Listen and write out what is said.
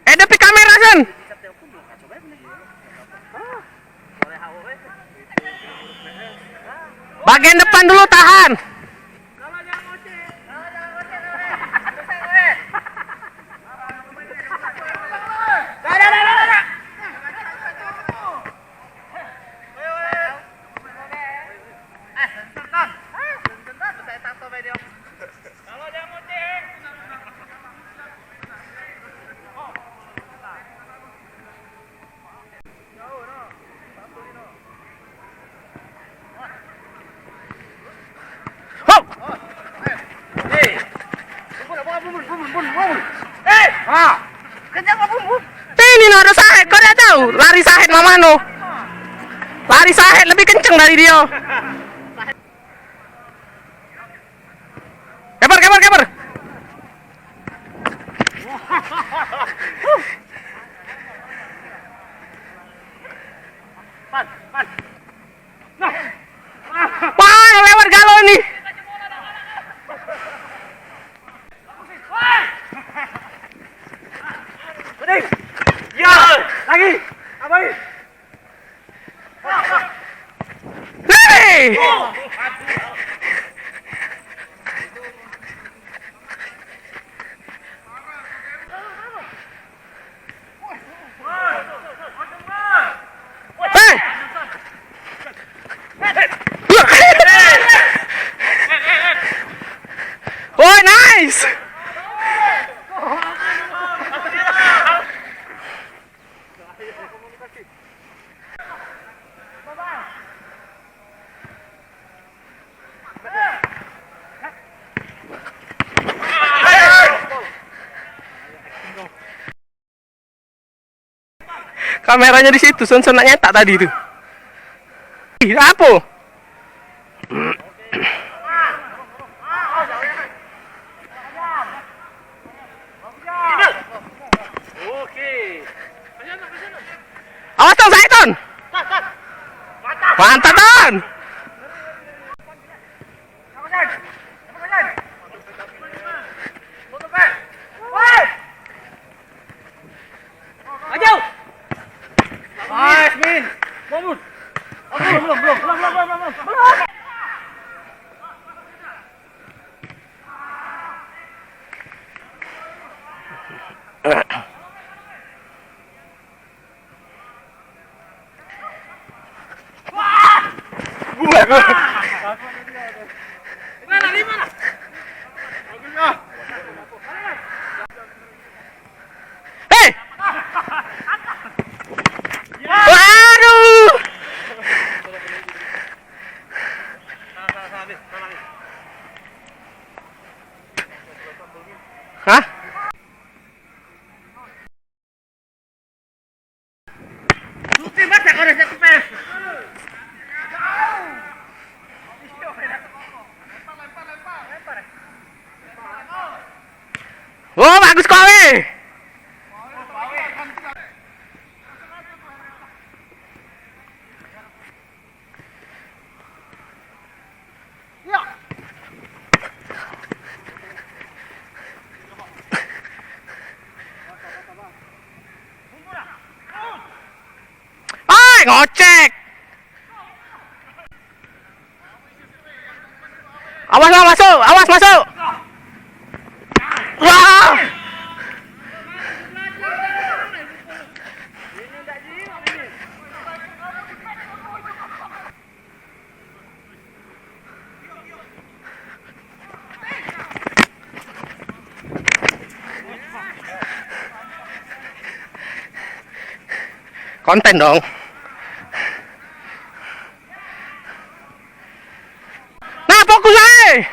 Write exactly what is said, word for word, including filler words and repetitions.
Edepi kamera, Sen. Bagian depan dulu, tahan. Hop! Ini nak ado Sahed, kau dak tahu? Lari Sahed mano? Lari Sahed lebih kenceng dari dia. Keper, keper, keper. Wah, lewat galo ini. Ya, lagi. Abai. Hei! Hei! Oi, nice! Kameranya di situ, Son, Son nak nyetak tadi tu. Ih, apo? Awas, Ton, saya, Ton. Mantap, Ton. Maju. Nice, Min. Bangun. Belum, belum, belum, belum, belum, belum, belum. Hei! Waduh! Hah? Oh, bagus kowe. Ai, ngocek. Awas lah, masuk, awas masuk. Wah. Konten dong. Nah, fokus ae.